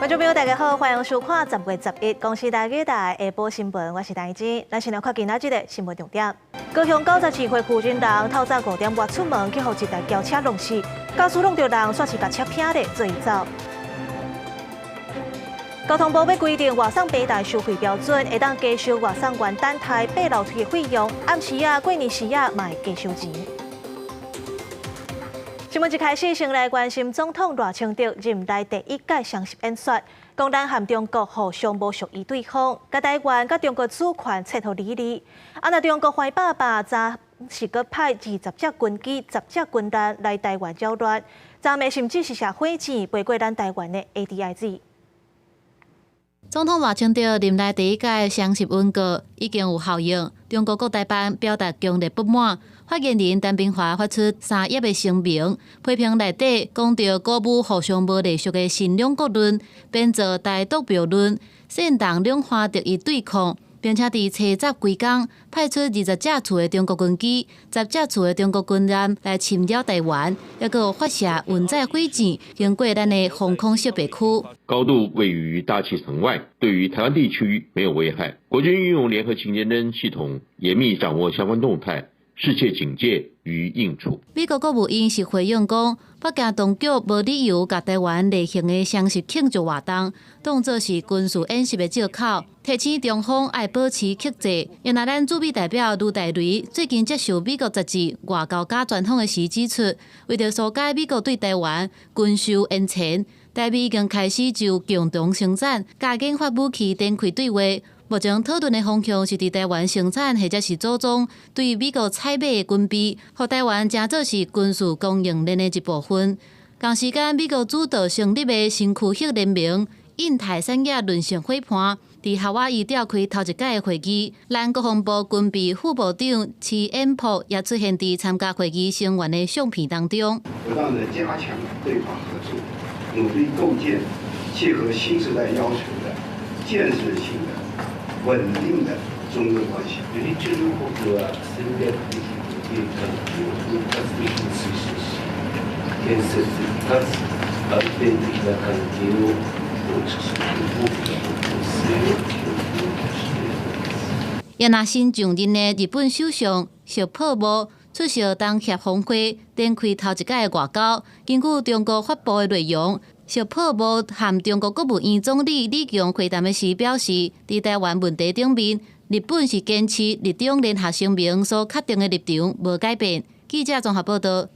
觀眾朋友，大家好，歡迎收看10月11公視台語台下晡新聞，我是陳怡。咱先來看今仔日的新聞重點。高雄92歲婦人人透早5點外出門，去予一台轎車撞死，駕駛挵著人，煞是共車拚咧，做伊走。交通部欲規定外送平台收費標準，會當加收外送員等待爬樓梯的費用，暗時仔過年時仔嘛會加收錢。新聞一開始，先來關心總統賴清德任內第一屆雙十演說，講咱和中國互相無屬意對方，共台灣佮中國主權切予離離。啊，若中國橫霸霸昨是閣派20隻軍機、10隻軍艦來台灣擾亂，昨暝甚至是射火箭飛過咱台灣的 ADIZ。總統賴清德任內第一屆雙十文告已經有效應，中國國台辦表達強烈不滿。發言人陳斌華發出3頁的聲明，批評內底講著鼓舞互相無隸屬的新兩國論，變做台獨謬論，煽動兩岸敵意對抗，並且佇初十規工派出20架次的中國軍機、10架次的中國軍艦來侵擾台灣，抑閣有發射運載火箭經過咱的防空識別區。高度位於大氣層外，對於台灣地區沒有危害。國軍運用聯合情監偵系統，嚴密掌握相關動態，適切警戒與應處。美國國務院是回應講，北京當局無理由共台灣例行的雙十慶祝活動當作是軍事演習的藉口，提醒中方愛保持克制。原來咱駐美代表盧大雷最近接受美國雜誌《外交家》專訪的時指出，為著紓解美國對台灣軍售延遲，台美已經開始就共同生產、佮研發武器展開對話。目前討論的方向是佇台灣生產或者是組裝對美國採買的軍備，予台灣成做是軍事供應鏈的一部分。同時間，美國主導成立的新區域聯盟印太產業韌性夥伴，佇夏威夷召開頭一屆的會議，咱國防部軍備副部長徐衍璞也出現佇參加會議成員的相片當中。不斷的加強對華合作，努力構建切合新時代要求的建設性的穩定的中美關係。日中國は戦略的互恵関係を包括的に推進し、建設的かつ安定的な関係を構築する大きな方向性を共有しています。也若新上任的日本首相石破茂出席東協峰會，展開頭一屆外交。根據中國發布的內容，石破茂和中國國務院總理李強會談的時表示，佇台灣問題頂面，日本是堅持日中聯合聲明所確定的立場無改變。記者綜合報道。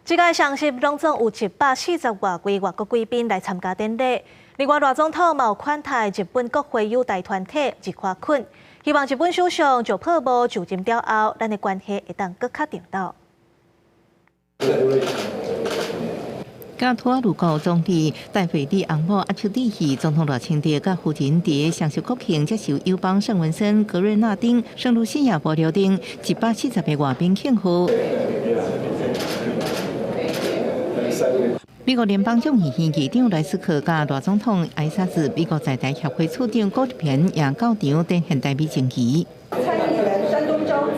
這屆雙十攏總有140外位外國貴賓來參加典禮。另外，賴總統嘛有款待日本國會友台團體日華懇，希望日本首相石破茂就任了後，咱的關係會當閣較長久。佮吐瓦魯國總理戴費里翁某阿丘蒂希總統賴清德佮夫人佇雙十國慶接受友邦聖文森、格瑞納丁、聖盧西亞、帛琉等140個外賓慶賀。美國聯邦眾議院議長萊斯克佮賴總統挨沙子，美國在台協會處長郭平也到場展現台美情誼。參議員山東昭子。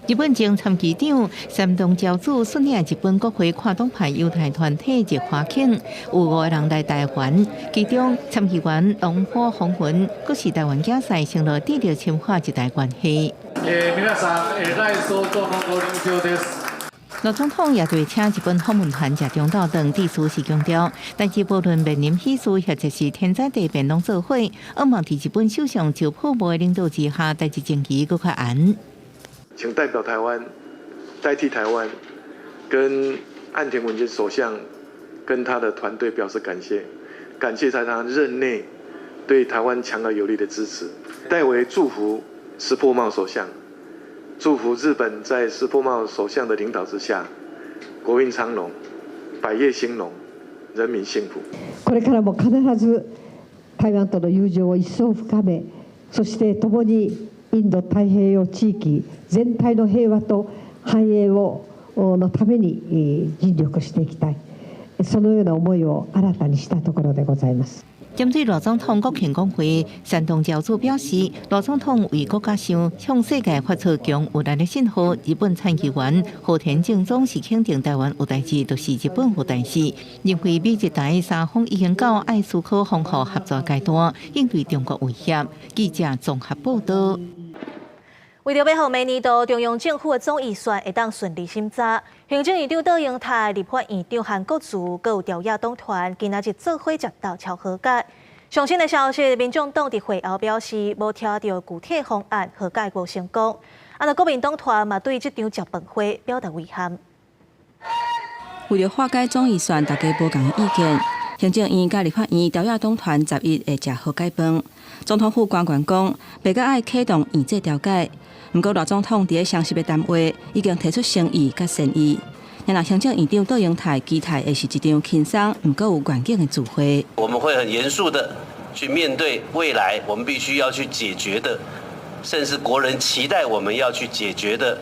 日本前參議長山東昭子率領日本國會跨黨派友台團體日華懇，有5個人來台灣，其中參議員龍坡風雲，閣是台灣競賽承諾致力深化日台關係。皆さん、ライ総統のご入場です。賴總統也對請日本訪問團食中晝頓致辭時強調，但是無論面臨喜事或者是天災地變，攏做伙，向望佇日本首相石破茂的領導之下，台日情誼閣較絚。請代表台灣，代替台灣，跟岸田文雄首相跟他的團隊表示感謝，感謝在他任內對台灣強而有力的支持。代為祝福石破茂首相，祝福日本在石破茂首相的領導之下，國運昌隆，百業興隆，人民幸福。これからも必ず台灣との友情を一層深め、そして共にインド太平洋地域全体の平和と繁栄をのために尽力していきたい、そのような思いを新たにしたところでございます。針對賴總統國慶講話，山東焦子表示，賴總統為國家想，向世界發出強有力的信號。日本參議員和田政宗是肯定台灣有代誌，就是日本有代誌。認為美日台三方已經到愛思考防護合作階段，應對中國威脅。記者綜合報道。為著欲予明年度中央政府的總預算會當順利審查，行政院長卓榮泰、立法院長韓國瑜，閣有朝野黨團，今仔日做伙食晝敲和解。上新的消息，民眾黨佇會後表示，無聽著具體方案和解無成功。啊，若國民黨團嘛對這場食飯會表達遺憾。為著化解總預算大家無仝的意見，行政院佮立法院朝野黨團11會食和解飯。總統府官員講，袂閣愛啟動院際調解。毋過賴總統佇咧雙十的談話已經提出誠意佮善意。若行政院長卓榮泰期待會是一場輕鬆，毋過有願景的聚會。我們會很嚴肅的去面對未來，我們必須要去解決的，甚至國人期待我們要去解決的，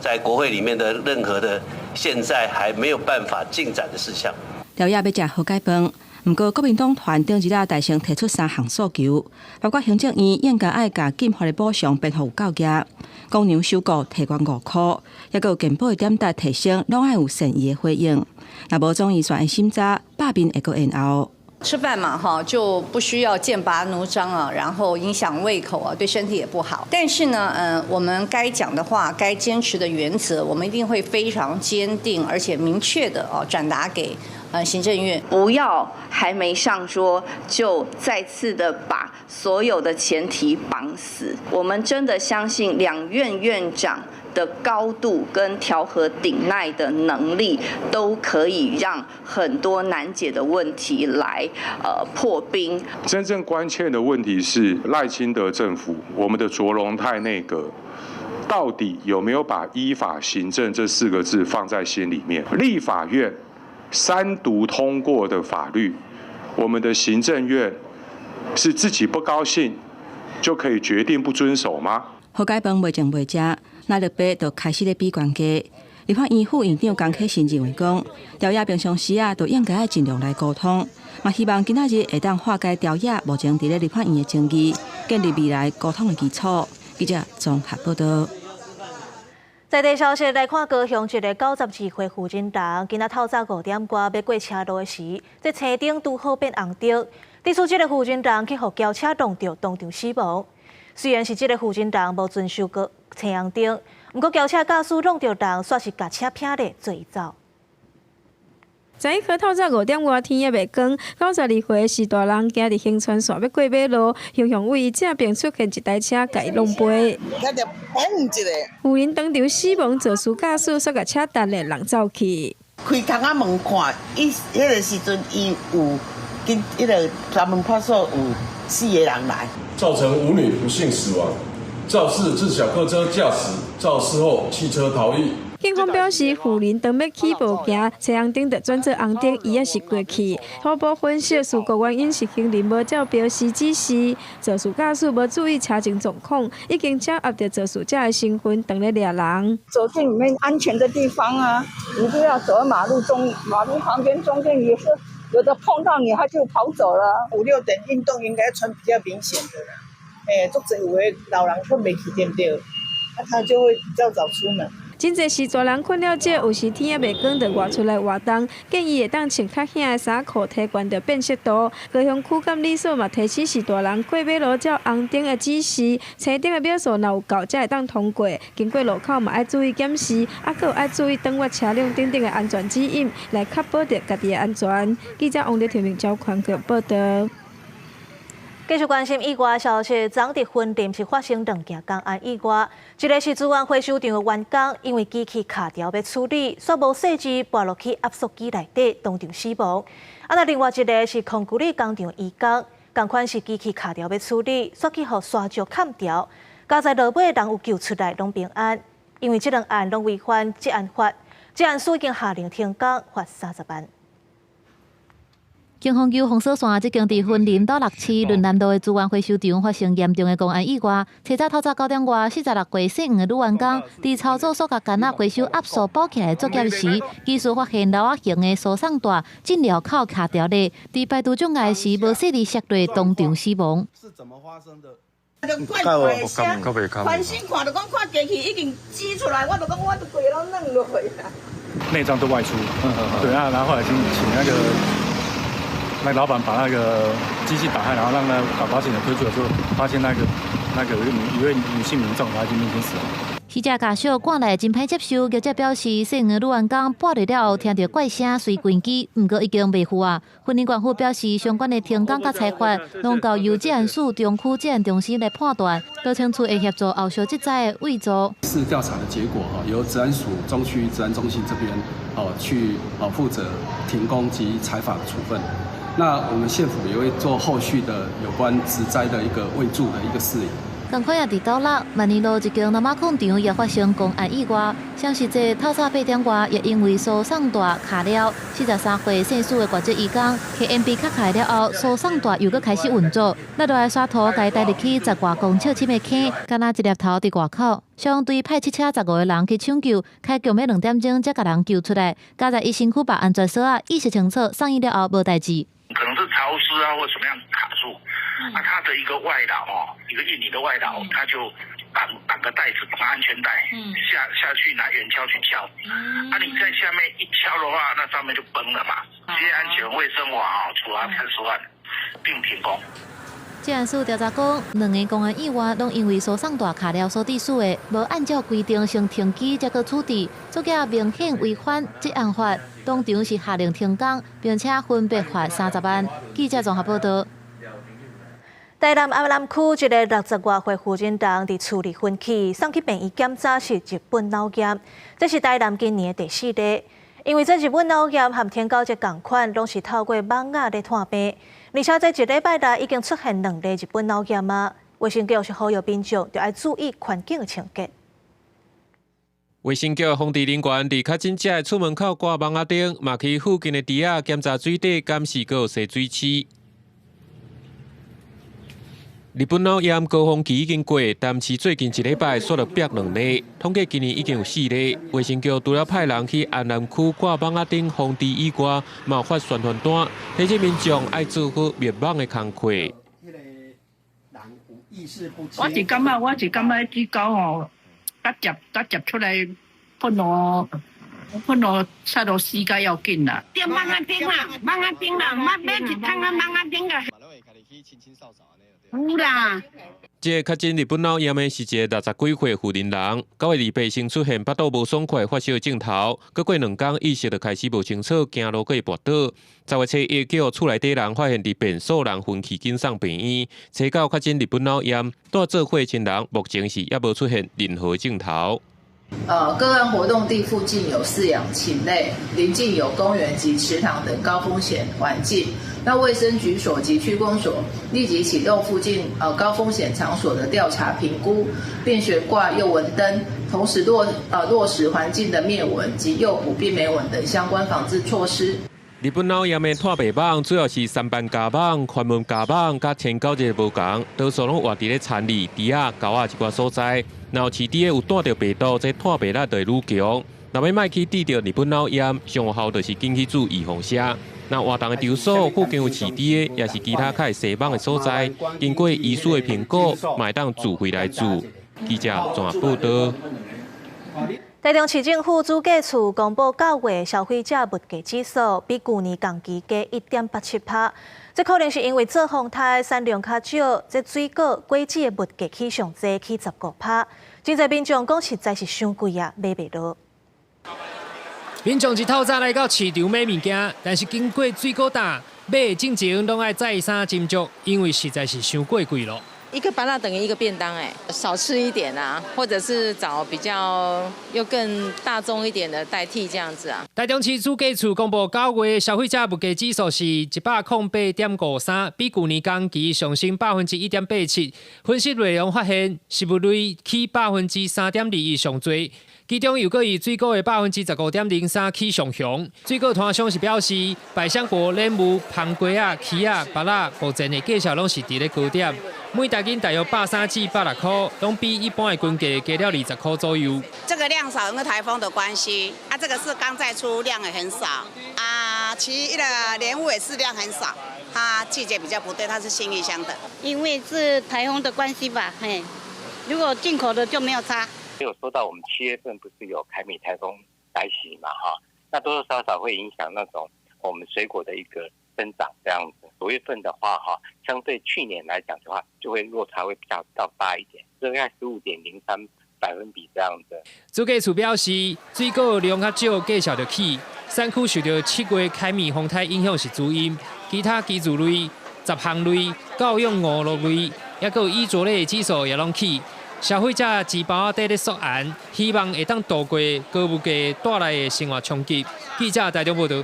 在國會裡面的任何的現在還沒有辦法進展的事項。朝野欲食和解飯，毋過國民黨團頂日仔大聲提出三項訴求，包括行政院應該愛共禁發的補償變予有夠額，公糧首顧提懸5箍，抑閣有健保的點值提升，攏愛有善意的回應。若無總預算的審查，罷免會閣延後。吃飯嘛，哈，就不需要劍拔弩張啊，然後影響胃口啊，對身體也不好。但是呢，我們該講的話、該堅持的原則，我們一定會非常堅定而且明確的哦轉達給行政院。不要還沒上桌就再次的把所有的前提綁死。我們真的相信兩院院長的高度跟調和鼎鼐的能力，都可以讓很多難解的問題來破冰。真正關切的問題是賴清德政府，我們的卓榮泰內閣到底有沒有把依法行政這四個字放在心裡面？立法院三讀通過的法律，我們的行政院是自己不高興就可以決定不遵守嗎？和解飯袂靜袂食，那六八就開始咧比懸價。立法院副院長江啟臣認為講，朝野平常時啊，都應該愛盡量來溝通，嘛希望今仔日會當化解朝野目前佇咧立法院的爭議，建立未來溝通的基礎。記者綜合報道。在地消息來看，高雄一个92歲婦人人，今仔透早5點外欲過車路的時，這青燈拄好變紅燈，致使這个婦人人去予轎車撞著，當場死亡。雖然是這个婦人人無遵守過青紅燈，毋過轎車駕駛挵著人，煞是共車拚咧做伊走。11號透早5點外天猶未光，92歲徐大人行佇恆春線欲過馬路，雄雄位正邊出現一台車共伊挵飛。聽著嘣一下。婦人當場死亡，肇事駕駛煞共車擲咧人走去。開窗仔門看，伊彼个時陣伊有緊，彼个三門派出所有四個人來。造成五女不幸死亡，肇事致小客車駕駛肇事後棄車逃逸。警方表示，婦人當欲起步行，青紅燈就轉做紅燈，伊猶是過去。初步分析，事故原因是行人無照標示指示，肇事駕駛無注意車前狀況，已經掌握著肇事者的身份，當咧掠人。走進裡面安全的地方啊，你不要走在馬路中，馬路旁邊中間也是有的碰到你，他就跑走了。五六點運動應該穿比較明顯的啦，欸，足濟有的老人睏袂去對毋對？啊，他就會比較早出門。真濟是大人睏了少，有時天猶未光就外出來活動，建議會當穿較顯的衫褲，提懸著辨識度。高雄區監理所嘛提醒是大人過馬路照紅燈的指示，青燈的秒數若有夠才會當通過。經過路口嘛愛注意檢視，啊，閣有愛注意轉彎車輛等等的安全指引，來確保著家己的安全。記者王麗婷、趙寬國報道。繼續關心意外消息，昨佇雲林是發生兩件工安意外，一个是資源回收場的員工，因為機器卡條欲處理，煞無細緻跋落去壓縮機內底，當場死亡。啊，那另外一个是空谷里工廠移工，仝款是機器卡條欲處理，煞去予沙石崁著，佳哉落尾人有救出來，攏平安。因為這兩案攏違反職安法，職安署已經下令停工，罰30萬。警方救封鎖線這間佇雲林斗六市崙南路的資源回收場發生嚴重的工安意外。初早透早9點外，46歲姓黃的女員工，佇操作塑膠桿仔回收壓縮包起來作業時，技師發現簍仔型的輸送帶進料口卡著咧，佇排除障礙時無細膩摔落，當場死亡。是怎麼發生的？怪怪的聲，翻身看就講看機器已經擠出來，我就講我都規攏軟落去啦。內臟都外出，對啊，然後後來請那個老闆把那個機器打開，然後讓那把保險的推出來之後，發現那個一位女性民眾，她已經死了。死者家屬趕來真歹接受，業者表示，姓黃的女員工跋落了後，聽著怪聲，隨關機，毋過已經袂赴啊。雲林縣府表示，相關的停工佮裁罰，攏交由治安署中區治安中心來判斷，高清處會協助後續職災的位置。是調查的結果哈，由治安署中區治安中心這邊哦去哦負責停工及裁罰的處分。那我們縣府也會做後續的有關職災的一個衛助的一個事宜。仝款也佇斗六萬年路一間羅馬礦場也發生工安意外，像是這透早8點外，也因為輸送帶卡了，43歲姓蘇的外籍移工，去 M B 卡開了後，輸送帶又閣開始運作，落來沙土共帶入去10外公尺深的坑，敢若一粒頭佇外口。消防隊派七車15個人去搶救，開強欲2點鐘才共人救出來。佳哉伊身軀綁安全索仔，意識清楚，送醫了後無代誌。可能是潮濕啊，或什麼樣卡住。啊，他的一個外勞哦，一個印尼的外勞，他就綁個帶子，綁安全帶，下去拿圓鍬去敲。啊，你在下面一敲的話，那上面就崩了嘛。職業安全衛生法啊，處罰30萬，並停工。治安署調查講，兩个工安意外攏因為輸送帶卡了所致死的，無按照規定先停機才閣處置，作業明顯違反職安法，當場是下令停工，並且分別罰30萬。記者綜合報道。台南安南區一个60外歲婦人佇厝裡昏去，送去病院檢查是日本腦炎，這是台南今年的第四例。因為這日本腦炎和天狗這仝款，攏是透過蠓仔咧傳病，而且這一禮拜內已經出現兩例日本腦炎啊。衛生局是呼籲民眾著愛注意環境的清潔。衛生局防治人員佇確診者的厝門口掛網仔燈，嘛去附近的池仔檢查水底，敢是閣有洗水鼠。日本腦炎高峰期已經過，但是最近一禮拜煞著變兩例，統計今年已經有四例。衛生局除了派人去安南區掛網仔燈防治以外，嘛有發宣傳單，提醒民眾愛做好滅蠓的工課。我是感覺水溝吼，佮接出來噴落噴落出落死較要緊啦。著蠓仔燈啦，蠓仔燈啦，買一桶啊蠓仔燈啊。有啦。這个確診日本腦炎的是一个60幾歲婦人人，9月28先出現腹肚無爽快、發燒症頭，閣過2工意識就開始無清楚，行路閣會跋倒。10月初一叫厝內底人發現佇便所人昏去，緊送病院，初九確診日本腦炎，蹛做伙親人目前是猶無出現任何症頭。個案活動地附近有飼養禽類，鄰近有公園及池塘等高風險環境。那衛生局所及區公所立即啟動附近高風險場所的調查評估，並懸掛誘蚊燈，同時落實環境的滅蚊及誘捕病媒蚊等相關防治措施。日本腦炎的傳病蠓主要是三斑家蠓、環紋家蠓，佮天狗這個無仝，多數攏活佇咧田裡、池仔、溝仔這寡所在。若有飼豬的有帶著病毒，這傳病力就會愈強。若欲莫去得著日本腦炎，上有效就是緊去注預防射。若活動的場所附近有飼豬的，抑是其他較會生蠓的所在，經過醫師的評估，嘛會當自費來注。記者綜合報道。台中市政府主計處公布9月消費者物價指數比舊年仝期加1.87%，這可能是因為做風颱產量較少，這水果、果子的物價起上濟，起15%。真濟民眾講實在是傷貴啊，買袂落。民眾一透早來到市場買物件，但是經過水果檔買的進前，攏愛再三斟酌，因為實在是傷過貴囉。一個芭樂等於一個便當，哎，少吃一點啊，或者是找比較又更大眾一點的代替這樣子啊。台中市主計處公布9月消費者物價指數是108.53，比舊年仝期上升1.87%。分析內容發現，食物類起3.21%上濟，其中又閣以水果的15.03%起上雄。水果攤商是表示，百香果、蓮霧、番瓜仔、柿仔、芭樂，目前的價數攏是佇咧高點，每大斤大約130至160塊，攏比一般的均價加了20塊左右。這個量少，因為颱風的關係，啊，這個是剛在出，量也很少，啊，其餘的蓮霧也是量很少，它季節比較不對，它是信義鄉的。因為是颱風的關係吧，嘿，如果進口的就沒有差。有說到我們7月份不是有凱米颱風來襲嘛？哈，那多多少少會影響那種我們水果的一個生長，這樣子。9月份的話，哈，相對去年來講的話，就會落差會比較大一點，大概15.03百分比這樣子。主計處表示，水果量較少，價數就起。產區受著7月凱米風颱影響是主因，其他支柱類、雜項類、教養五樂類，抑閣有椅桌類的指數也攏起。消費者錢包仔底咧縮絚，希望會當渡過高物價帶來的生活衝擊。記者台中報導。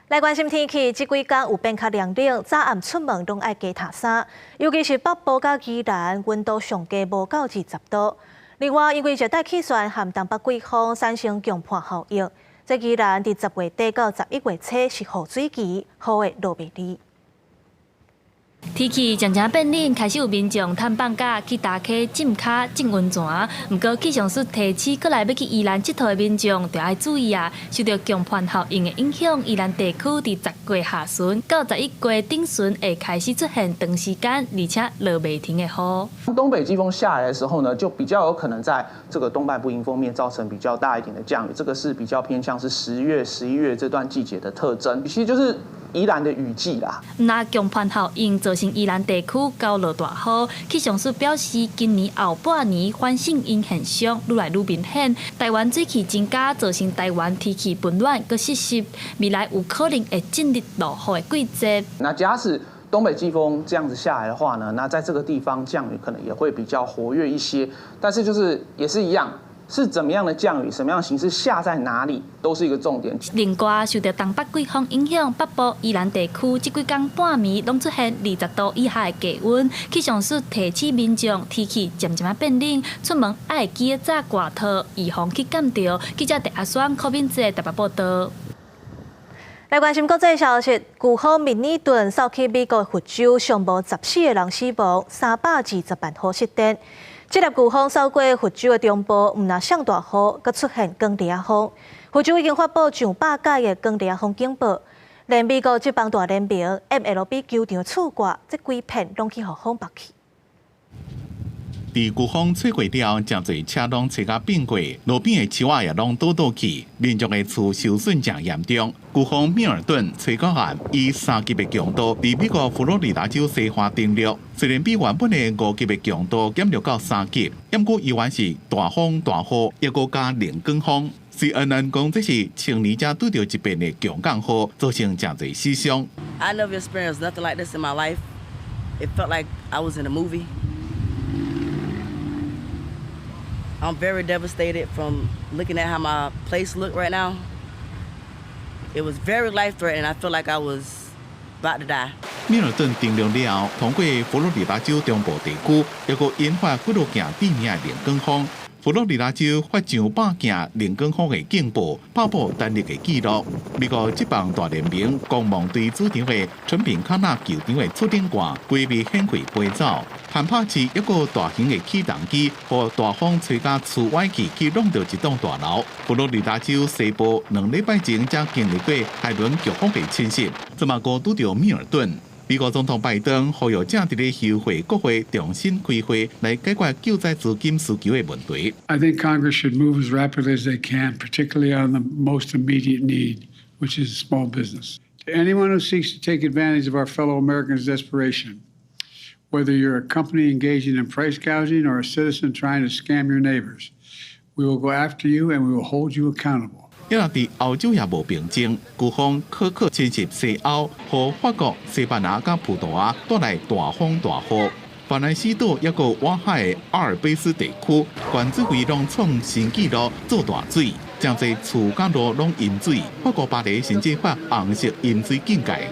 來關心天氣，這幾工有變較涼冷，早暗出門攏愛加罩衫，尤其是北部佮宜蘭，溫度上低無到20度。另外，因為熱帶氣旋和東北季風產生強迫效應，這宜蘭佇10月底到11月初是雨水期，雨會落袂離。天氣漸漸變冷，開始有民眾趁放假去礁溪浸跤、浸溫泉。毋過氣象署提醒，閣來欲去宜蘭𨑨迌的民眾，著愛注意啊！受著強迫效應的影響，宜蘭地區佇10月下旬到11月頂旬會開始出現長時間而且落袂停的雨。東北季風下來的時候呢，就比較有可能在這個東半部迎風面造成比較大一點的降雨，這個是比較偏向是10月、11月這段季節的特徵，其實就是宜蘭的雨季啦。若強迫效應造成宜蘭地區交落大雨，氣象署表示，今年後半年反聖嬰現象愈來愈明顯。台灣水汽增加，造成台灣天氣溫暖閣濕濕，未來有可能會進入落雨的季節。那假使東北季風這樣子下來的話呢，那在這個地方降雨可能也會比較活躍一些。但是就是也是一樣。是怎麼樣的降雨，什麼樣的形式下在哪裡，都是一個重點。另外，受著東北季風影響，北部宜蘭地區這幾工半暝攏出現20度以下的低溫。氣象署提醒民眾，天氣漸漸仔變冷，出門愛記得紮外套，預防去感著。記者鄭阿雙、柯敏哲台北報導。來關心國際消息，颶風米爾頓掃去美國佛州，上無14個人死亡，320萬戶失電。這粒颶風掃過佛州的中部，毋但上大雨，閣出現狂烈風。佛州已經發布上百擺的狂烈風警報，連美國職棒大聯盟 MLB 球場厝蓋，這規片攏去予風縛去。佇颶風吹過了後，誠濟車攏吹甲變過，路邊的樹仔也攏倒倒去，民眾的厝受損誠嚴重。颶風米爾頓吹到岸，以3級的強度，佇美國佛羅里達州西岸登陸。雖然比原本的5級的強度減弱到3級，毋過依然是大風大雨，抑閣加龍捲風。CNN 講這是千年才拄著一遍的強降雨，造成誠濟死傷。 I never experienced nothing like this in my life. It felt like I was in a movie. I'm very devastated from looking at how my place look right now. It was very life threatening. I feel like I was about to die. 米爾頓登陸了後，通過佛羅里達州中部地區，抑閣引發幾落件致命的龍捲風。佛羅里達州發上百件龍捲風的警報，打破單日的紀錄。美國職棒大聯盟光芒隊主場的純平卡納球場的厝頂蓋，規被掀開飛走。坦帕市一個大型的起重機予大風吹甲吹歪去，去挵著一棟大樓。佛羅里達州西部2禮拜前才經歷過海倫颶風的侵襲，這馬閣拄著米爾頓。美國總統拜登呼籲正佇咧休會國會重新開會來解決救災資金需求的問題。 I think Congress should move as rapidly as they can, particularly on the most immediate need, which is small business. To anyone who seeks to take advantage of our fellow Americans' desperation, whether you're a company engaging in price gouging or a citizen trying to scam your neighbors, we will go after you and we will hold you accountable. 抑若佇歐洲也無平靜，颶風可可侵襲西歐，予法國、西班牙佮葡萄牙帶來大風大雨。法蘭西島抑閣外海的阿爾卑斯地區，懸水位攏創新紀錄，做大水，誠濟厝佮路攏淹水。法國巴黎甚至發紅色淹水警戒。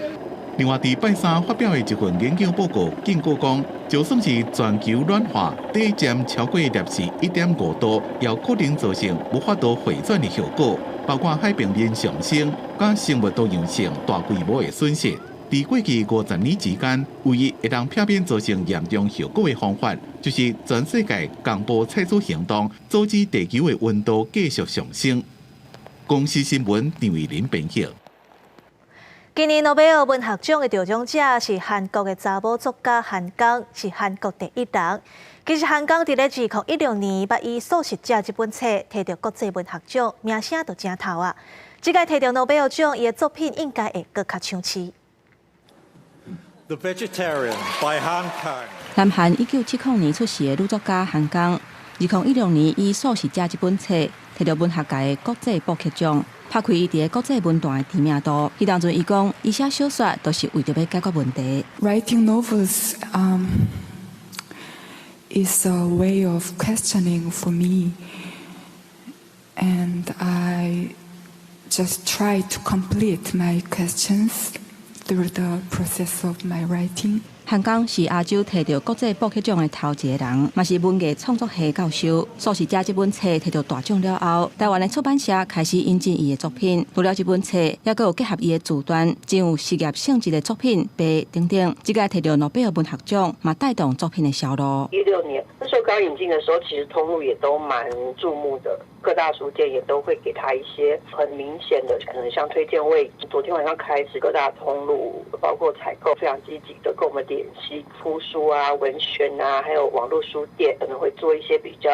另外，佇拜三發表的一份研究報告警告講，就算是全球暖化底佔超過攝氏1.5度，也有可能造成無法度回轉的後果，包括海平面上升、佮生物多樣性大規模的損失。佇過去50年之間，唯一會當避免造成嚴重後果的方法，就是全世界共步採取行動，阻止地球的溫度繼續上升。公視新聞張偉林編譯。今年諾貝爾文學獎的得獎者是韓國的查某作家韓江，是韓國第一人。其實韓江佇咧2016年，捌以《素食者》這本冊提著國際文學獎，名聲就誠透啊。這擺提著諾貝爾獎，伊的作品應該會閣較搶市。 The Vegetarian by Han Kang。南韓1970年出世的女作家韓江，2016年以《素食者》這本冊提著文學界的國際布克獎，拍開伊佇國際文壇的知名度。彼當陣伊講，伊寫小說都是為著欲解決問題。 Writing novels is a way of questioning for me, and I just try to complete my questions through the process of my writing. 韓江是亞洲提著國際布克獎的頭一个人，嘛是文藝創作系教授。《素食者》這本冊提著大獎了後，台灣的出版社開始引進伊的作品。除了這本冊，猶閣有結合伊的自傳，真有實驗性質的作品《白》等等。這擺提著諾貝爾文學獎，嘛帶動作品的銷路。 16年那時候剛引進的時候，其實通路也都蠻注目的，各大書店也都會給他一些很明顯的，可能像推薦位。昨天晚上開始，各大通路包括採購非常積極的跟我們聯繫，出書啊、文宣啊，還有網絡書店可能會做一些比較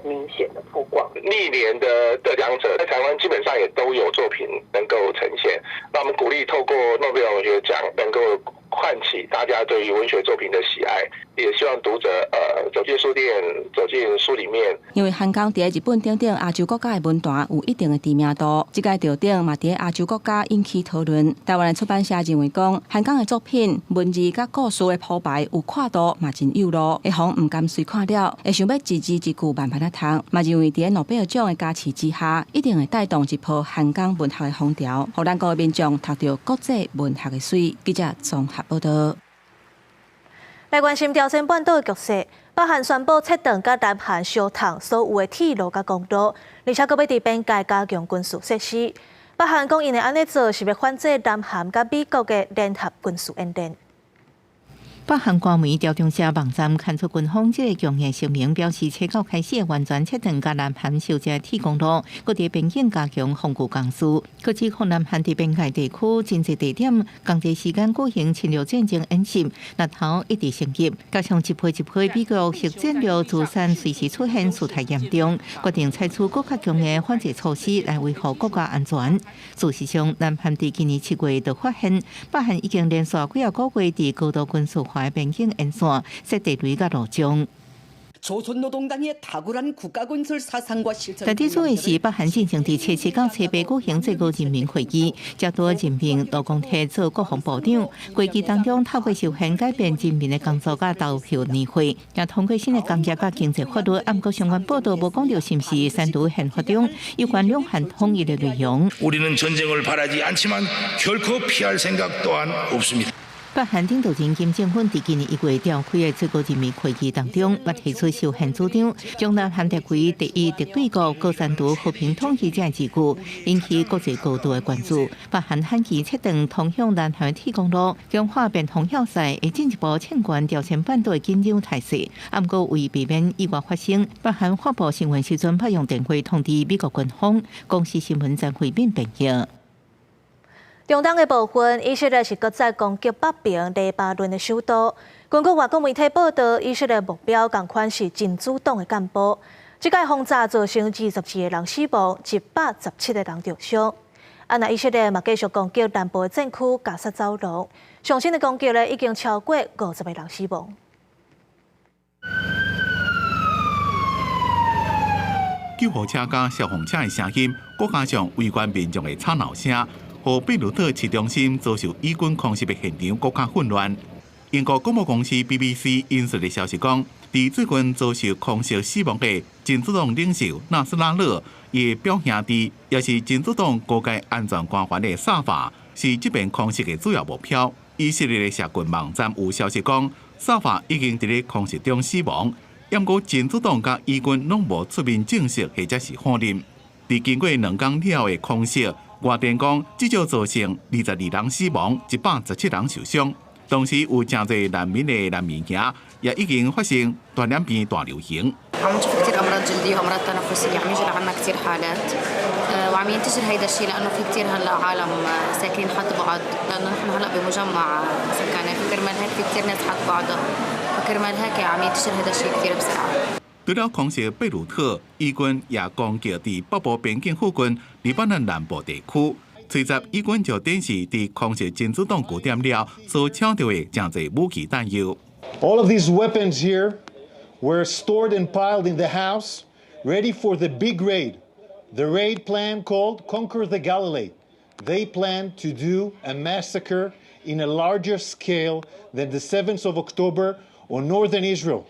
明顯的曝光。歷年的得獎者在台灣基本上也都有作品能夠呈現。那我們鼓勵透過諾貝爾文學獎能夠喚起大家對於文學作品的喜愛，也希望讀者走進書店，走進書裡面。因為韓江佇日本等等亞洲國家的文壇有一定的知名度，這擺得獎嘛佇亞洲國家引起討論。台灣的出版社認為講，韓江的作品文字佮故事的鋪排有跨度，嘛真有路，會予毋甘隨看了，會想欲一字一句慢慢仔讀。嘛認為佇諾貝爾獎的加持之下，一定會帶動一波韓江文學的風潮，予咱國的民眾讀著國際文學的媠。記者綜合報導。來關心朝鮮半島的局勢，北韓宣布切斷佮南韓相通所有的鐵路佮公路，而且閣欲佇邊界加強軍事設施。北韓講𪜶會按呢做，是欲反制南韓佮美國的聯合軍事演練。北韓官媒朝中社網站刊出軍方這个強硬聲明，表示初九開始完全切斷佮南韓相接鐵公路，閣佇邊境加強防禦工事，閣指控南韓佇邊界地區真濟地點仝濟時間舉行侵略戰爭演習，獵頭一直升級，加上一批一批美國核戰略資產隨時出現事態嚴重，決定採取閣較強的反制措施來維護國家安全。事實上，南韓佇今年7月就發現，北韓已經連續幾仔個月佇高度軍事化邊境沿線設地雷佮路障。 조선노동당의탁월한국가건설사상과실천 特別注意是，北韓進行佇初七到初八舉行最高人民會議，才拄任命盧光泰做國防部長。會議當中透過修憲改變人民的工作佮投票年歲，也通過新的工業佮經濟法律。毋過相關報導無講著是毋是刪除憲法中有關兩韓統一的內容。 우리는전쟁을바라지않지만결코피할생각또한없습니다 北韓領導人金正恩佇今年1月召開的最高人民會議當中，捌提出修憲主張，將南韓列為第一敵對國，閣刪除和平統一這字句，引起國際高度的關注。北韓喊起切斷通向南韓鐵公路，強化邊防要塞，會進一步增懸朝鮮半島的緊張態勢。毋過為避免意外發生，北韓發布新聞時陣，捌用電話通知美國軍方。公視新聞曾慧敏編譯。中東的部分，以色列是閣再攻擊北爿黎巴嫩的首都。根據外國媒體報導，以色列目標仝款是真主黨的幹部。這擺轟炸造成22個人死亡，117個人著傷。啊，若以色列嘛繼續攻擊南部的戰區加薩走廊，上新的攻擊咧已經超過50個人死亡。救護車佮消防車的聲音，閣加上圍觀民眾的吵鬧聲，予貝魯特市中心遭受以軍空襲的現場閣較混亂。英國廣播公司 BBC 引述的消息講，佇最近遭受空襲死亡的真主黨領袖納斯拉勒，伊的表兄弟，也是真主黨高階安全官員的薩法，是這遍空襲的主要目標。以色列的社群網站有消息講，薩法已經佇咧空襲中死亡。毋過真主黨佮以軍攏無出面證實或者是否認。佇經過2工了後的空襲，外電講至少造成22人死亡，117人受傷。同時有誠濟難民的難民營也已經發生傳染病大流行。 عم نشوف كثير امراض جلديه وامراض تنفسيه، عم يجي لعنا كثير حالات وعم ينتشر هيدا الشيء لانه في كثير هلا عالم ساكنين حد بعض، لانه نحن هلا بمجمع سكني، فكرمال هيك في كثير ناس حد بعضها، فكرمال هيك عم ينتشر هذا الشيء كثير بسرعه. 除了空襲貝魯特，以軍也攻擊佇北部邊境附近黎巴嫩南部地區。隨即以軍就展示佇空襲真主黨據點了所搶著的誠濟武器彈藥。 All of these weapons here were stored and piled in the house, ready for the big raid. The raid plan called Conquer the Galilee. They plan to do a massacre in a larger scale than the 7th of October on northern Israel.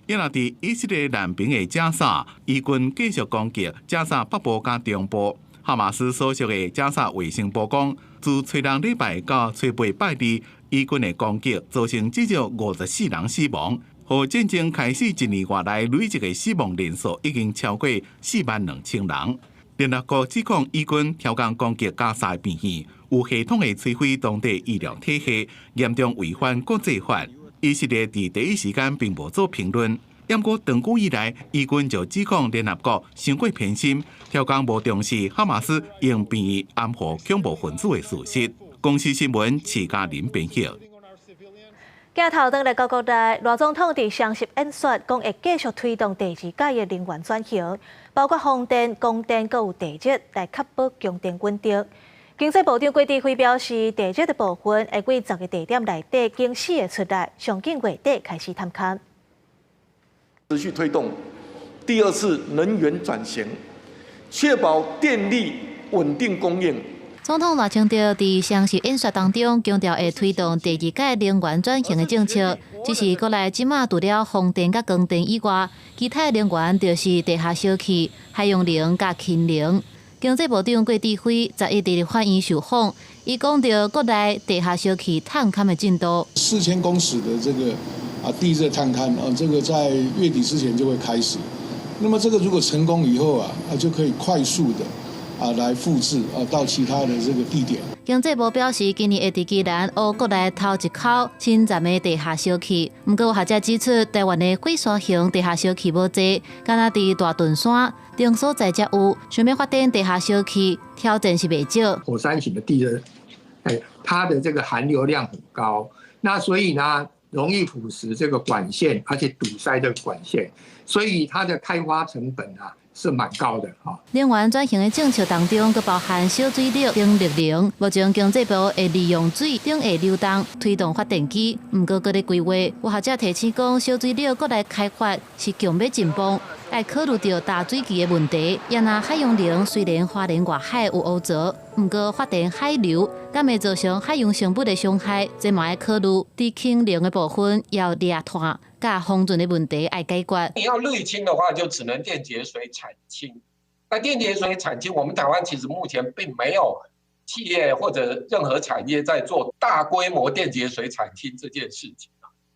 也若佇以色列南邊的加沙，以軍繼續攻擊加沙北部佮中部。哈馬斯所屬的加沙衛生部講，自初六禮拜到初八拜二，以軍的攻擊造成至少54人死亡，予戰爭開始一年外來累計的死亡人數已經超過4萬2千人。聯合國指控以軍挑工攻擊加沙病院，有系統的摧毀當地醫療體系，嚴重違反國際法。以色列佇第一時間並無做評論。毋過長久以來，以軍就指控聯合國傷過偏心，挑工無重視哈馬斯用病院掩護恐怖分子的事實。公視新聞徐嘉玲編譯。鏡頭轉來到國內，賴總統佇雙十演說，講會繼續推動第二屆的能源轉型，包括風電、光電，閣有地熱，來確保供電穩定。經濟部長郭哲輝表示，地熱的部分會佇十个地點內底揀四个出來，上緊月底開始探勘。持續推動第二次能源轉型，確保電力穩定供應。總統賴清德佇雙十演說當中強調，會推動第二屆能源轉型的政策。只是國內這馬除了風電佮光電以外，其他能源就是地下燒氣、海洋能佮氫能。經濟部長郭哲輝11佇立法院受訪，伊講著國內地下燒氣探勘的進度。4000公尺的這個地熱探勘啊，這個在月底之前就會開始。那麼這個如果成功以後啊，就可以快速的來複製到其他的這個地點。經濟部表示，今年會佇基隆挖國內頭一口深層的地下燒氣。毋過有學者指出，台灣的火山型地下燒氣無濟，敢若佇大屯山等所在才有。想欲發展地下燒氣，挑戰是袂少。火山型的地熱，它的這個含硫量很高，那所以呢，容易腐蝕這個管線，而且堵塞這個管線，所以它的開發成本啊，是蠻高的哈。能源轉型的政策當中，閣包含小水力等綠能。目前經濟部會利用水頂下流動推動發電機，毋過閣咧規劃。有學者提醒講，小水力閣來開發是強欲進步，愛考慮著焦水渠的問題。也若海洋能雖然花蓮外海有烏濁，毋過發電海流，敢會造成海洋生物的傷害，這嘛愛考慮。佇氫能的部分要掠碳。佮封存的問題愛解決。你要濾氫的話，就只能電解水產氫。那電解水產氫，我們台灣其實目前並沒有企業或者任何產業在做大規模電解水產氫這件事情，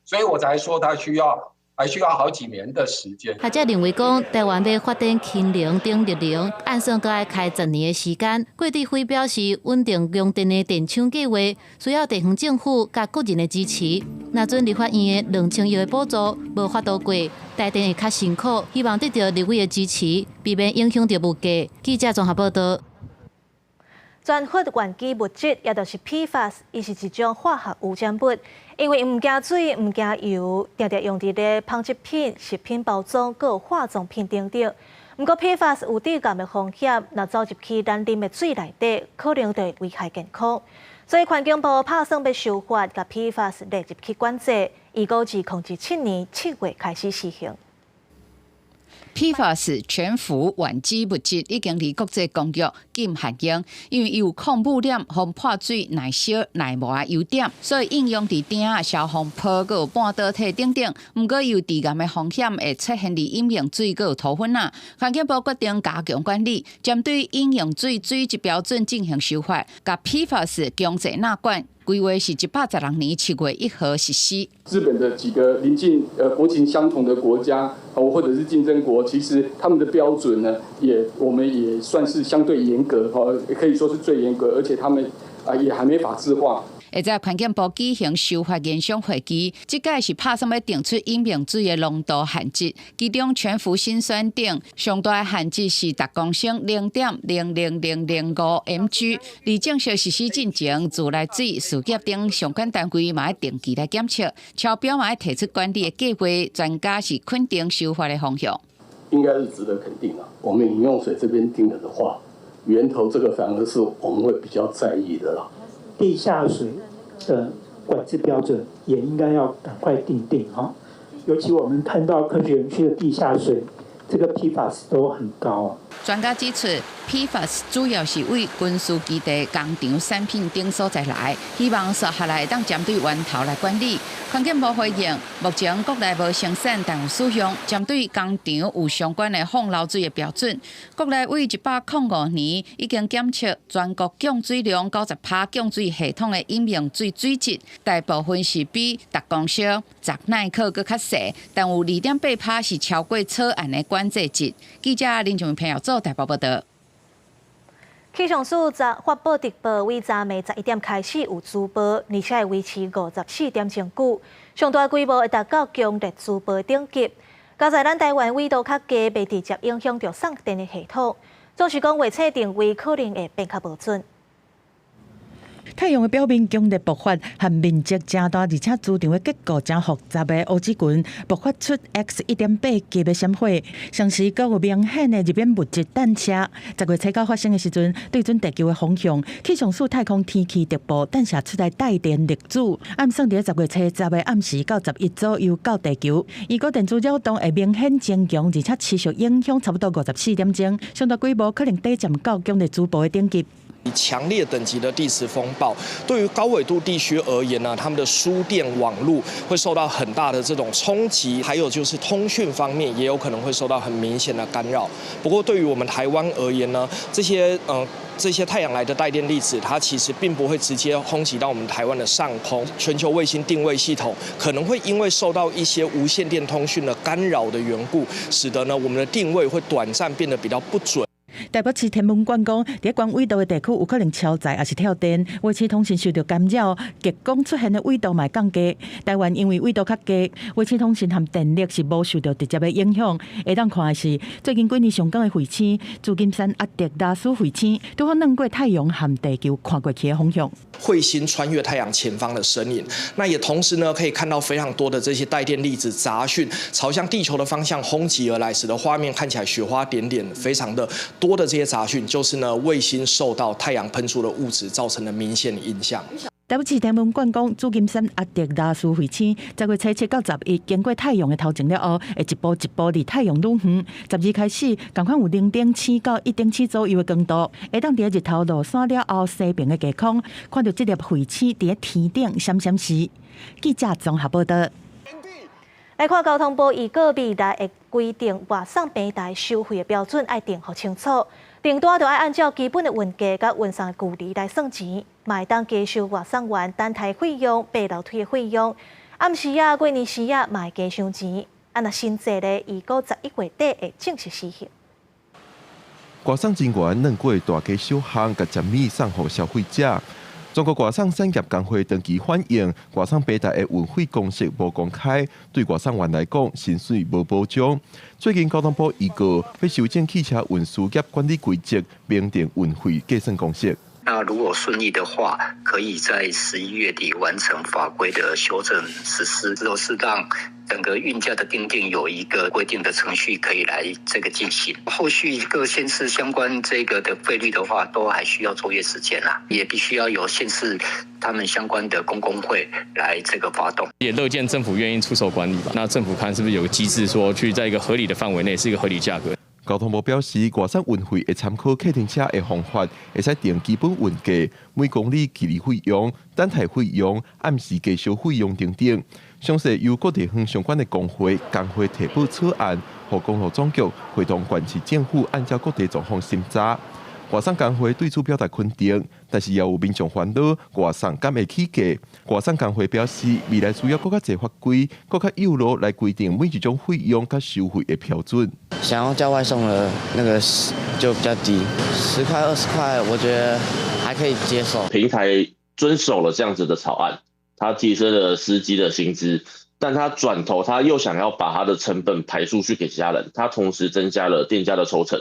所以我才說它需要還需要好幾年的時間。學者認為講，台灣欲發展氫能等綠能，按算閣愛開10年的時間。郭哲輝表示，穩定供電的電廠計劃需要地方政府佮個人的支持。若准立法院的2000億的補助無法度過，台電會較辛苦。希望得著立委的支持，避免影響著物價。記者綜合報道。全氟烷基物質，也就是 PFAS，伊是一種化學污染物，因為毋驚水、毋驚油，定定用佇咧紡織品、食品包裝、閣有化妝品等等。毋過 PFAS 有致癌的風險，若走入去咱啉的水內底，可能就會危害健康。所以環境部拍算欲修法，共 PFAS 列入去管制，預估自2027年7月開始施行。 PFAS 全氟烷基物質已經佇國際公約禁限用，因為伊有抗污染、防潑水、耐燒、耐磨的優點，所以應用佇鼎仔、消防泡、閣有半導體等等。毋過伊有致癌的風險，會出現佇飲用水閣有塗粉仔。環境部決定加強管理，針對飲用水水質標準進行修法，共 PFAS 強制納管。規劃是116年7月1號實施。日本的幾個鄰近國情相同的國家，或者是競爭國，其實他們的標準呢，也我們也算是相對嚴格，可以說是最嚴格，而且他們啊也還沒法制化。會在環境部舉行修法研商會議，這屆是拍算欲定出飲用水的濃度限制，其中全氟辛酸碘上大的限制是逐公升0.00005 mg。佇正式實施進前，自來水、事業等相關單位嘛愛定期來檢測，超標嘛愛提出管理的計劃。專家是肯定修法的方向，應該是值得肯定啊。我們飲用水這邊定了的話，源頭這個反而是我們會比較在意的啦。地下水的管制標準也應該要趕快訂定哈，尤其我們看到科學園區的地下水，這個 PFAS 都很高。專家指出，PFAS 主要是為軍事基地、工廠產品等所在來，希望紲下來會當針對源頭來管理。環境部回應，目前國內無生產，但有使用針對工廠有相關的放流水的標準。國內為105年已經檢測全國供水量90%供水系統的飲用水水質，大部分是比逐公升10奈克閣較細，但有2.8%是超過草案的管制值。記者林俊朋友做台北報道。氣象署昨發布直播，為昨暝11點開始有磁暴，而且會維持54點鐘久，上大規模會達到強烈磁暴等級。佳哉咱台灣緯度較低，袂直接影響著送電的系統，總是講衛星定位可能會變較無準。太陽的表面強烈爆發，和面積誠大，而且磁場的結構誠複雜的烏子群，爆發出 X 1.8級的閃火，同時閣有明顯的日冕物質彈射。10月初9發生的時陣，對準地球的方向，氣象署太空天氣特報彈射出來帶電粒子，按算佇10月初10的暗時到11左右到地球。如果電子擾動會明顯增強，而且持續影響差不多54點鐘，上大規模可能短暫到強烈磁暴的等級。強烈等級的地磁風暴，對於高緯度地區而言呢，他們的輸電網路會受到很大的這種衝擊，還有就是通訊方面也有可能會受到很明顯的干擾。不過，對於我們台灣而言呢，這些太陽來的帶電粒子，它其實並不會直接轟擊到我們台灣的上空。全球衛星定位系統可能會因為受到一些無線電通訊的干擾的緣故，使得呢我們的定位會短暫變得比較不準。台北市天文館講，佇高緯度的地區有可能超載，抑是跳電，衛星通訊受著干擾，極光出現的緯度嘛會降低。台灣因為緯度較低，衛星通訊和電力是無受著直接的影響。會當看的是最近幾年上懸的彗星，紫金山阿特拉斯彗星，拄好轉過太陽和地球看過去的方向。彗星穿越太陽前方的身影，那也同時呢可以看到非常多的這些帶電粒子雜訊朝向地球的方向轟擊而來，使得畫面看起來雪花點點，非常的多的這些雜訊，就是呢衛星受到太陽噴出的物質造成的明顯影響。台北市天文館講，紫金山阿特拉斯彗星10月初7到11經過太陽的頭前了後，會一步一步離太陽愈遠。12開始，仝款有0.7到1.7左右的光度，會當佇日頭落山了後，西爿的低空，看著這粒彗星佇天頂閃閃閃。記者綜合報道。來看交通部預告未來會規定外送平台收費的標準愛定予清楚，訂單就愛按照基本的運價佮運送的距離來算錢，嘛會當加收外送員等待費用、爬樓梯的費用。暗時仔、過年時仔嘛會加收錢。啊，若新制咧，預估11月底會正式施行。外送人員轉過大街小巷，共食物送予消費者。全國外送產業工會長期反映，外送平台的運費公式無公開，對外送員來講，薪水無保障。最近交通部預告，欲修正汽車運輸業管理規則，明定運費計算公式。那如果順利的話，可以在11月底完成法規的修正實施，之後是讓整個運價的訂定有一個規定的程序可以來這個進行。後續各縣市相關這個的費率的話，都還需要作業時間啦，也必須要由縣市他們相關的公工會來這個發動。也樂見政府願意出手管理吧。那政府看是不是有個機制，說去在一個合理的範圍內，是一個合理價格。交通部表示，外送運費會參考客停車的方法，會使定基本運價、每公里距離費用、等待費用、暗時加收費用等等。詳細由各地方相關的工會、工會提報草案，予公路總局會同縣市政府按照各地狀況審查。外送工會對此表達肯定，但是也有民眾煩惱外送敢會起價。外送工會表示，未來需要閣較濟法規、閣較幼路來規定每一種費用佮收費的標準。想要叫外送的那個就比較低，10塊20塊，我覺得還可以接受。平台遵守了這樣子的草案，他提升了司機的薪資，但他轉頭他又想要把他的成本排出去給其他人，他同時增加了店家的抽成。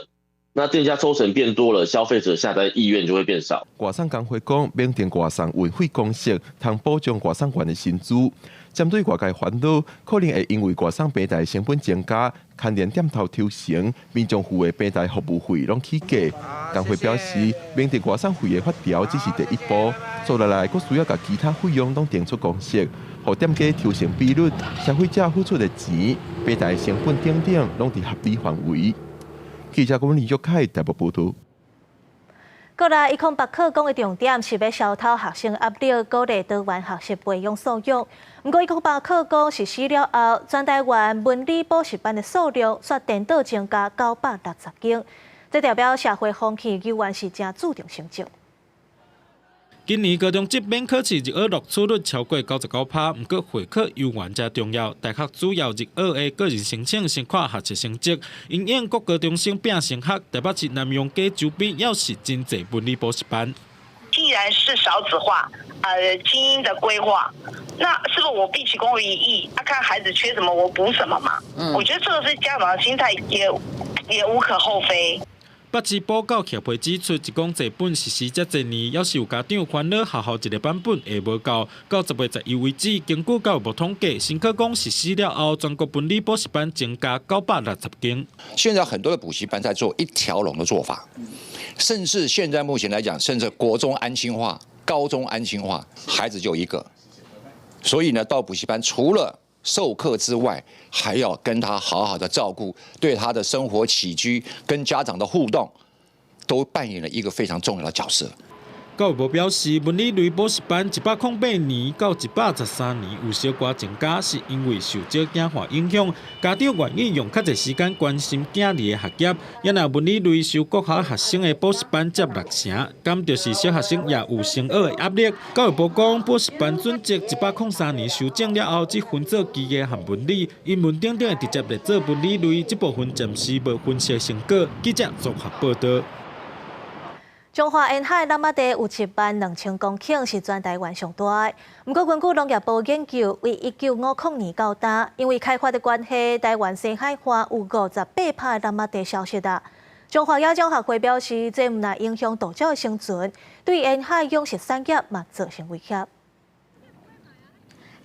那店家抽成變多了，消費者下單意願就會變少。外送工會講，明定外送運費公式，通保障外送員的薪資。針對外界煩惱，可能會因為外送平台成本增加，牽連店頭抽成，民眾付的平台服務費攏起價。工會表示，明定外送費的法條只是第一步，接落來閣需要共其他費用攏定出公式，予店家抽成比率、消費者付出的錢、平台成本等等，攏佇合理範圍。記者郭林玉凱台北報導。過來，伊空北課講的重點是欲消除學生壓力，鼓勵多元學習培養素養。毋過，伊空北課講實施了後，全台灣文理補習班的數量煞顛倒增加960間，這代表社會風氣猶原是誠注重成績。今年高中職免考試入學錄取率超過99%，毋過會考猶原誠重要。大學主要入學的個人申請先看學習成績，因應國高中生拚升學，台北市南陽街周邊猶是真濟文理補習班。既然是少子化，精英的規劃，那是不是我畢其功於一役？啊，看孩子缺什麼，我補什麼嘛？我覺得這個是家長的心態，也無可厚非。北市補教協會指出，一公這本實施遮濟年，猶是有家長煩惱學校一个版本會無夠。到10月11為止，根據教育部統計，新課綱實施了後，全國文理補習班增加960間。現在很多的補習班在做一條龍的做法，甚至現在目前來講，甚至國中安親化、高中安親化，孩子就一個，所以呢，到補習班除了授課之外，還要跟他好好的照顧，對他的生活起居、跟家長的互動，都扮演了一個非常重要的角色。教育部表示，文理類補習班108年到113年有小可增加，是因為受少子化影響，家長願意用較濟時間關心囝兒的學業。也若文理類收國校學生的補習班佔六成，敢就是小學生也有升學的壓力。教育部講，補習班準則103年修正了後，只分做機械和文理，英文等等會直接列做文理類，這部分暫時無分析成果。記者綜合報道。彰化沿海湳仔地有7萬2千公頃，是全台灣上大的。毋過根據農業部研究，為1950年到今，因為開發的關係，台灣西海岸有58%的湳仔地消失啊。彰化野鳥學會表示，這毋但影響渡鳥的生存，對沿海養殖產業嘛造成威脅。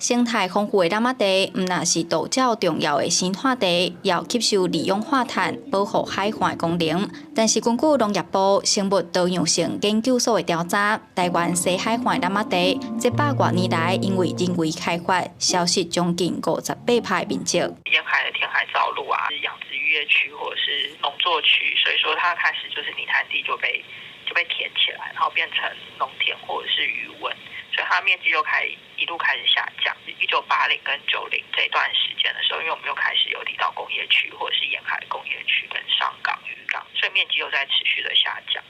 生態豐富的湳仔地，毋但是渡鳥重要的生態地，也有吸收二氧化碳、保護海岸的功能。但是根據農業部生物多樣性研究所的調查，台灣西海岸的湳仔地，這百外年來因為人為開發，消失將近58%的面積。沿海的填海造陸啊，養殖漁業區或者是農作區，所以說它開始就是泥灘地就被填起來，然後變成農田或者是魚塭。所以它面積就開始一路開始下降。1980跟90這段時間的時候，因為我們又開始有離島工業區或者是沿海工業區跟上港漁港，所以面積又在持續的下降。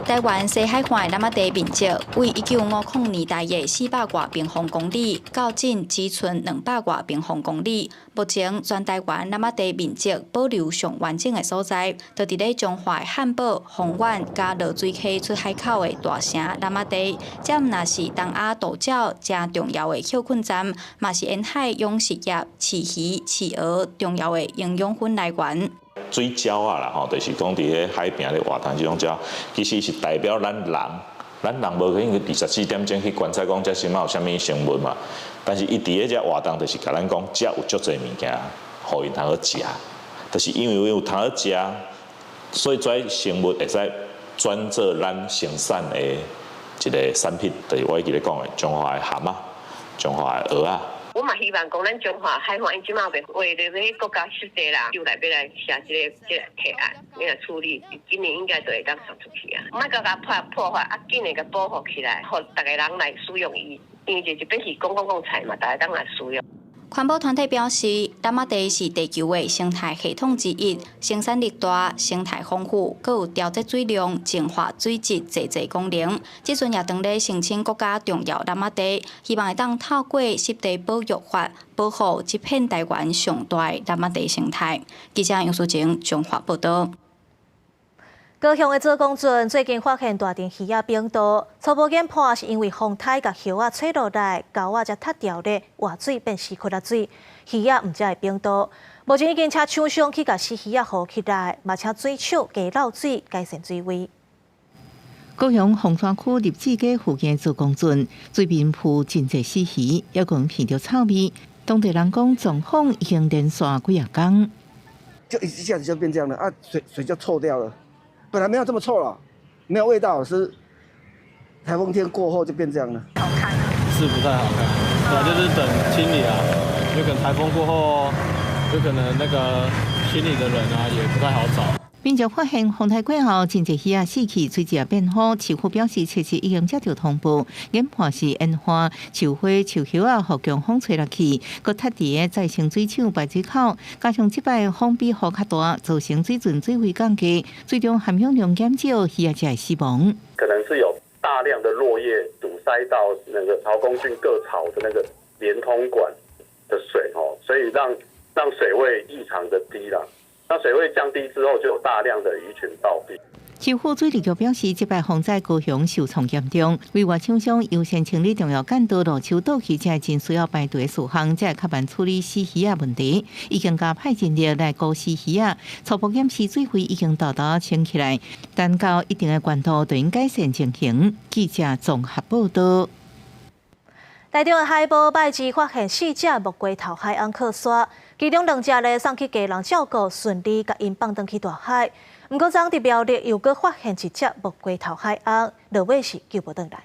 台灣西海岸的湳仔地面積，為1950年代的400外平方公里，到今只剩200外平方公里。目前全台灣湳仔地面積保留上完整的所在，就佇咧彰化漢寶、豐原佮濁水溪出海口的大城湳仔地，這毋但是東亞渡鳥誠重要的歇睏站，嘛是沿海養殖業、飼魚、飼蚵重要的營養分來源。水鳥仔啦吼，就是講佇咧海邊咧活動這種鳥，其實是代表咱人，咱人無可能24點鐘去觀察講這這馬有啥物生物嘛。但是伊佇咧遮活動，就是共咱講，遮有足濟物件，予𪜶通好食。就是因為有通好食，所以這生物會使轉做咱生產的一個產品，就是我一直咧講的彰化的蚶仔、彰化的蚵仔。我嘛希望講，咱彰化海岸𪜶這馬為了欲國家濕地啦，就來欲來寫這個提案，欲來處理，今年應該就會當送出去啊。莫閣共破壞，啊，緊來共保護起來，予逐个人來使用伊，因為這這邊是公共財嘛，逐个人來使用。環保團體表示，湳仔地是地球的生態系統之一，生產力大、生態豐富，閣有調節水量、淨化水質濟濟功能。這陣也當咧申請國家重要湳仔地，希望會當透過濕地保育法，保護這片台灣上大的湳仔地生態。記者楊淑晴綜合報導。高雄的左公圳最近發現大陣魚仔病毒，初步研判是因為風颱共葉仔吹落來，溝仔才脫掉咧，活水變死窟仔水，魚仔毋才會病毒。目前已經請廠商去共死魚仔護起來，嘛請水廠加漏水改善水位。高雄鳳山區立志街附近的左公圳水面浮真濟死魚，猶閣聞著臭味。當地人講，狀況已經連續幾仔工，就一下子就變這樣了啊！水就臭掉了。本來沒有這麼臭了，沒有味道，是颱風天過後就變這樣了。好看是不太好看，對，就是等清理啊，有可能颱風過後，有可能那個清理的人啊也不太好找。民眾發現風颱過後，真濟魚仔死去，水質也變好。市府表示，確實已經接到通報，研判是煙花、樹花、樹葉仔，予強風吹落去，閣塌佇个再生水廠排水口，加上這擺風比雨較大，造成水準水位降低，水中含氧量減少，魚仔才會死亡。可能是有大量的落葉堵塞到那個曹公圳各槽的那個連通管的水哦，所以讓水位異常的低啦。那水位降低之後，就有大量的魚群暴斃。市府水利局表示，這擺風災高雄受創嚴重，委託廠商優先清理重要幹道路樹倒去，這真需要排除的事項，才會較慢處理死魚仔問題。已經加派人力來顧死魚仔，初步檢視水位已經沓沓升起來，等到一定的懸度，就應改善情形。記者綜合報導。台中的海埔拜二發現四隻木瓜頭海鰪靠沙，其中兩隻咧送去家人照顧，順利共𪜶放轉去大海。毋過，昨佇苗栗又閣發現一隻木瓜頭海鰪，落尾是救無轉來。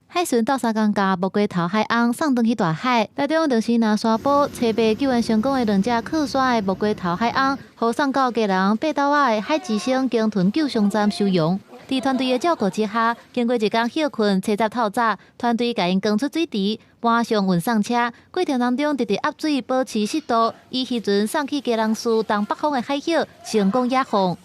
海巡鬥相共共木瓜頭海鰪送轉去大海。台中臨時南沙埔初八救援成功的兩隻靠沙的木瓜頭海鰪，予送到基隆爬斗仔的海之星鯨豚救傷站收容。佇團隊的照顧之下，經過一工歇睏、清早透早，團隊共𪜶扛出水池，馬上運送車，過程當中直直壓水，保持濕度，以漁船送去基隆市東北方的海域，成功野放。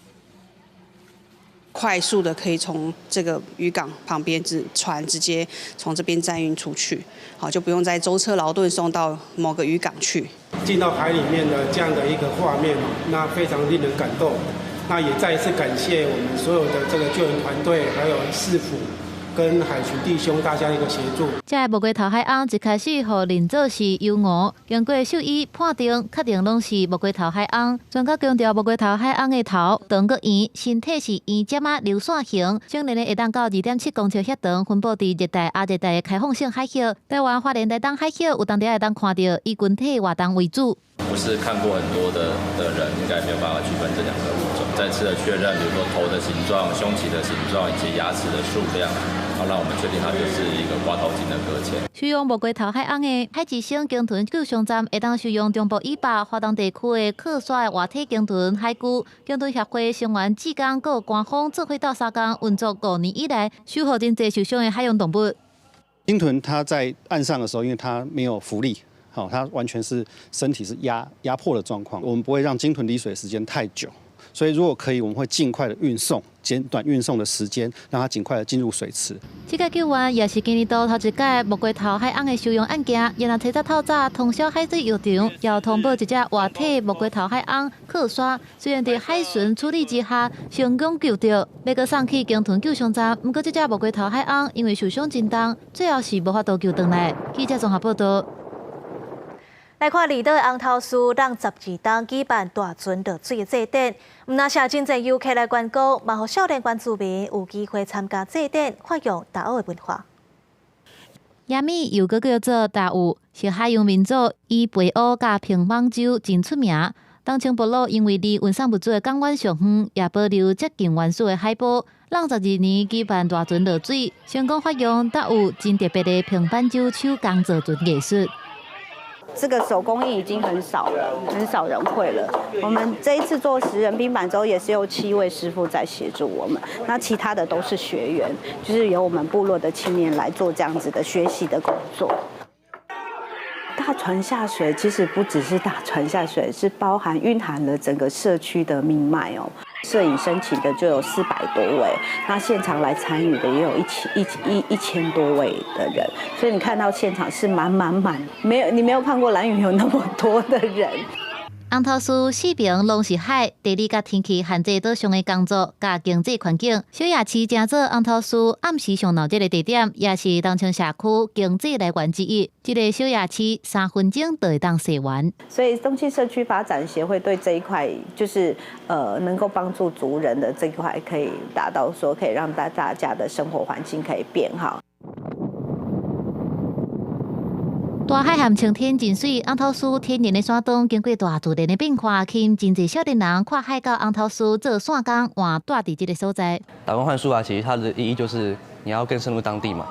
快速的可以從這個漁港旁邊直船直接從這邊載運出去，好，就不用再舟車勞頓送到某個漁港去。進到海裡面的這樣的一個畫面，那非常令人感動。那也再一次感謝我們所有的這個救援團隊，還有市府跟海巡弟兄大家一個協助。這个木瓜頭海鰪一開始予認做是魷魚，經過獸醫判定，確定攏是木瓜頭海鰪。專家強調，木瓜頭海鰪的頭長閣圓，身體是圓尖仔流線型，成年的會當到2.7公尺遐長，分布佇熱帶、亞熱帶的開放性海域。台灣花蓮台東海域有當時會當看著，以群體活動為主。不是看過很多的人，應該沒有辦法區分這兩個物種。再次的確認，比如說頭的形狀、胸鰭的形狀以及牙齒的數量，好讓我們確定它就是一個瓜頭鯨的擱淺。收容木瓜頭海鰪的海之星鯨豚救傷站，會當收容中部以北華東地區的靠沙的活體鯨豚海龜。鯨豚協會成員志工閣官方做伙鬥相共運作5年以來，守護真濟受傷的海洋動物。鯨豚它在岸上的時候，因為它沒有浮力。好，它完全是身體是壓迫的狀況。我們不會讓鯨豚離水時間太久，所以如果可以，我們會盡快的運送，減短運送的時間，讓它盡快的進入水池。這個救援也是今年度頭一屆木瓜頭海鰪的收容案件，然後提早透早通宵海水浴場，又通報一隻活體木瓜頭海鰪靠沙，雖然佇海巡處理之下成功救著，欲閣送去鯨豚救傷站，毋過這隻木瓜頭海鰪因為受傷真重，最後是無法度救轉來。記者綜合報導。來看離島的紅頭嶼，攏12冬舉辦大船落水的祭典，毋但是真濟遊客來觀光，嘛予少年原住民有機會參加祭典，發揚達悟的文化。雅米又閣叫做達悟，是海洋民族，以背烏佮平板舟真出名。東涌部落因為離運送物資的港灣上遠，也保留接近原始的海埔。攏12年舉辦大船落水，成功發揚達悟真特別的平板舟手工造船藝術。這個手工藝已經很少了，很少人會了。我們這一次做10人平板舟，也是有7位師傅在協助我們，那其他的都是學員，就是由我們部落的青年來做這樣子的學習的工作。大船下水其實不只是大船下水，是包含蘊含了整個社區的命脈哦。攝影申請的就有400多位，那現場來參與的也有1000多位的人，所以你看到現場是滿滿滿，沒有你沒有看過蘭嶼有那麼多的人。紅頭嶼四爿攏是海，地理佮天氣限制島上的工作佮經濟環境。小夜市成做紅頭嶼暗時上鬧熱的地點，也是東涌社區經濟來源之一。這个小夜市3分鐘就會當踅完。所以東涌社區發展協會對這一塊，就是能夠幫助族人的這一塊，可以達到說可以讓大家的生活環境可以變好。大海和青天真媠，紅頭嶼天然的山洞經過大自然的變化，吸引真濟少年人跨海到紅頭嶼做散工，換蹛佇這个所在。打工換宿啊，其實它的意義就是你要更深入當地嘛，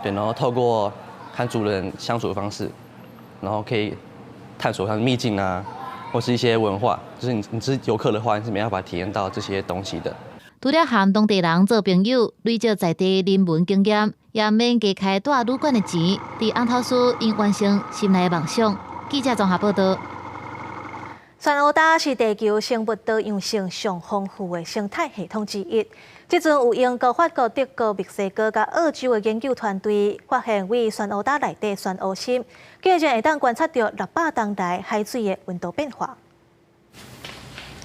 對，然後透過和主人相處的方式，然後可以探索像秘境啊，或是一些文化，就是你是遊客的話，你是沒辦法體驗到這些東西的。除了和當地人做朋友，累積在地人文經驗，也免加開蹛旅館的錢，佇紅頭嶼𪜶完成心內的夢想。記者綜合報道。珊瑚礁是地球生物多樣性上豐富的生態系統之一。這陣有英國、法國、德國、墨西哥佮澳洲的研究團隊發現，佇珊瑚礁內底珊瑚心，竟然會當觀察著600冬來海水的溫度變化。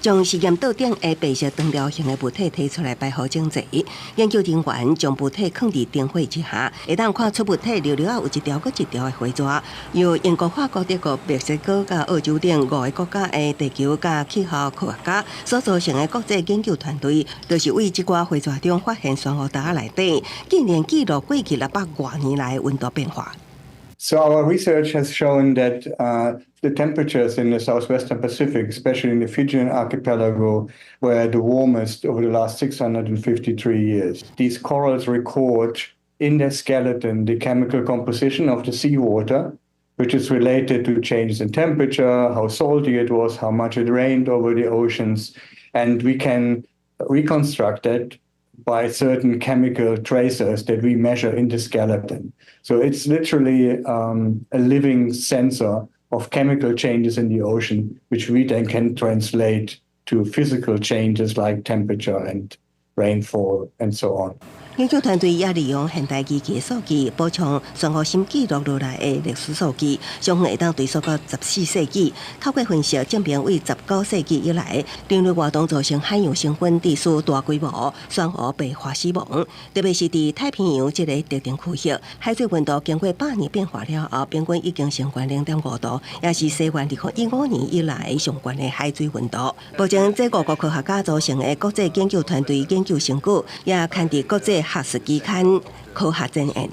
將實驗桌頂的白色長條形的物體提出來擺好整齊，研究人員將物體囥佇燈火之下，會當看出物體蹺蹺仔有一條閣一條的火蛇。由英國、法國、德國、墨西哥佮澳洲等五个國家的地球佮氣候科學家所組成的國際研究團隊，就是為這寡火蛇中發現珊瑚礁內底，竟然記錄過去600外年來溫度變化。 So our research has shown that the temperatures in the southwestern Pacific, especially in the Fijian archipelago, were the warmest over the last 653 years. These corals record in their skeleton the chemical composition of the seawater, which is related to changes in temperature, how salty it was, how much it rained over the oceans, and we can reconstruct that by certain chemical tracers that we measure in the skeleton. So it's literally a living sensor of chemical changes in the ocean, which we then can translate to physical changes like temperature and rainfall and so on. 研究團隊也利用現代機器的數據，補充珊瑚心記錄落來的歷史數據，上遠會當追溯到14世紀。透過分析證明，為19世紀以來，人類活動造成海洋成分持續大規模珊瑚白化死亡，特別是佇太平洋這个特定區域，海水溫度經過百年變化了後，平均已經升懸0.5度，也是西元2015年以來上懸的海水溫度。目前，這五國科學家組成的國際研究團隊研究成果，也刊佇國際學術期刊《科學前沿》，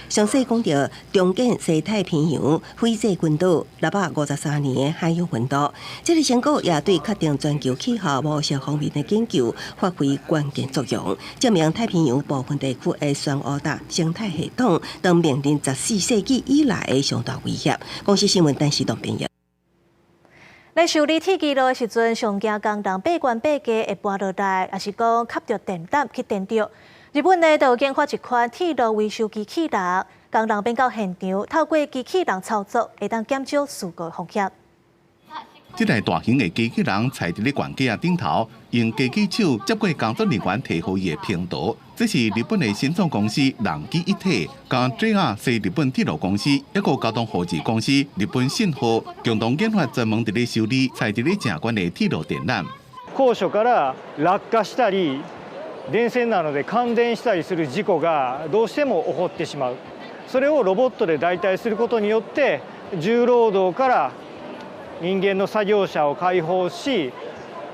詳細講著重建西太平洋斐濟群島653年的海洋溫度。這个成果也對確定全球氣候模式方面的研究發揮關鍵作用，證明太平洋部分地區的珊瑚礁生態系統當面臨14世紀以來的上大威脅。公視新聞陳時東編譯。咧修理鐵支路的時陣，上驚工人爬懸爬低會跋落來，抑是講磕著電纜去電著。日本呢，就有研發一款鐵路維修機器人，工人免到現場，透過機器人操作，會當減少事故風險。這台大型的機器人踩佇咧懸架頂頭，用機器手接過工作人員提予伊的平刀。這是日本的新創公司人機一體，佮 JR 西日本鐵路公司，抑閣交通科技公司日本信號共同研發專門佇咧修理踩佇咧正懸的鐵路電纜。高所から落下したり、電線などで感電したりする事故がどうしても起こってしまう。それをロボットで代替することによって、重労働から人間の作業者を解放し、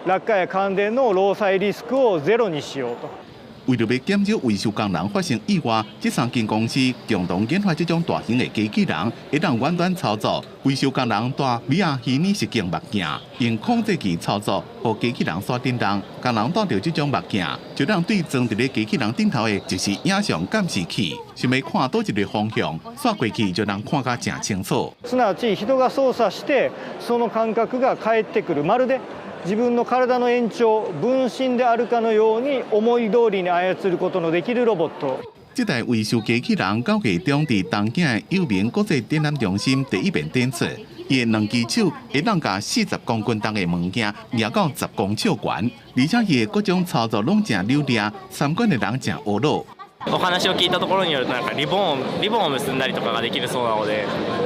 落下や感電の労災リスクをゼロにしようと。為著欲減少維修工人發生意外，這三間公司共同研發這種大型的機器人，會當遠端操作。維修工人戴 VR 虛擬實境目鏡，用控制器操作，予機器人煞振動。工人戴著這種目鏡，就當對裝佇咧機器人頂頭的即時影像監視器，想欲看佗一个方向，煞過去就能看甲誠清楚。すなわち人が操作してその感覚が返ってくる、まるで自分の體の延長、分身であるかのように思い通りに操ることのできるロボット。這台維修機器人9月中佇東京的有名國際展覽中心第一遍展出。伊的兩支手會當共40公斤重的物件舉到10公尺懸，而且伊的各種操作攏誠流利，參觀的人誠懊惱。お話を聞いたところによると、なんかリボンをリボンを結んだりとかができるそうなので、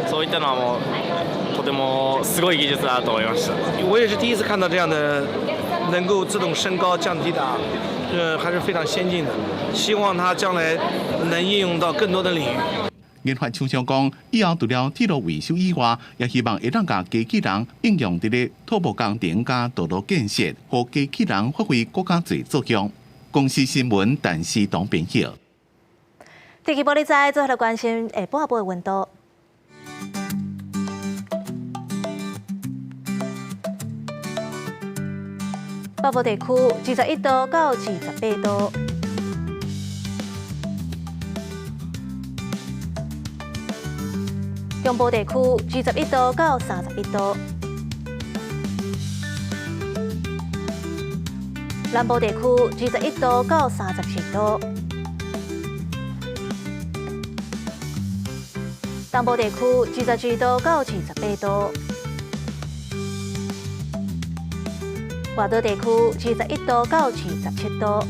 そういったのはもうとてもすごい技術だと思いました。我也是第一次看到這樣的能夠自動升高降低的，還是非常先進的。希望它將來能應用到更多的領域。研發廠商講，以後除了鐵路維修以外，也希望會當共機器人應用佇咧土木工程佮道路建設，予機器人發揮閣較濟作用。公視新聞，陳思東編譯。天氣報你知，最後來關心下半晡的溫度。北部地區21度到28度。中部地區21度到31度。南部地區21度到34度。東部地區22度到28度。外島地區21度到27度。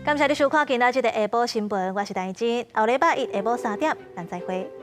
感謝你收看今仔這個下晡新聞，我是陳怡靜，後禮拜一下晡3點，咱再會。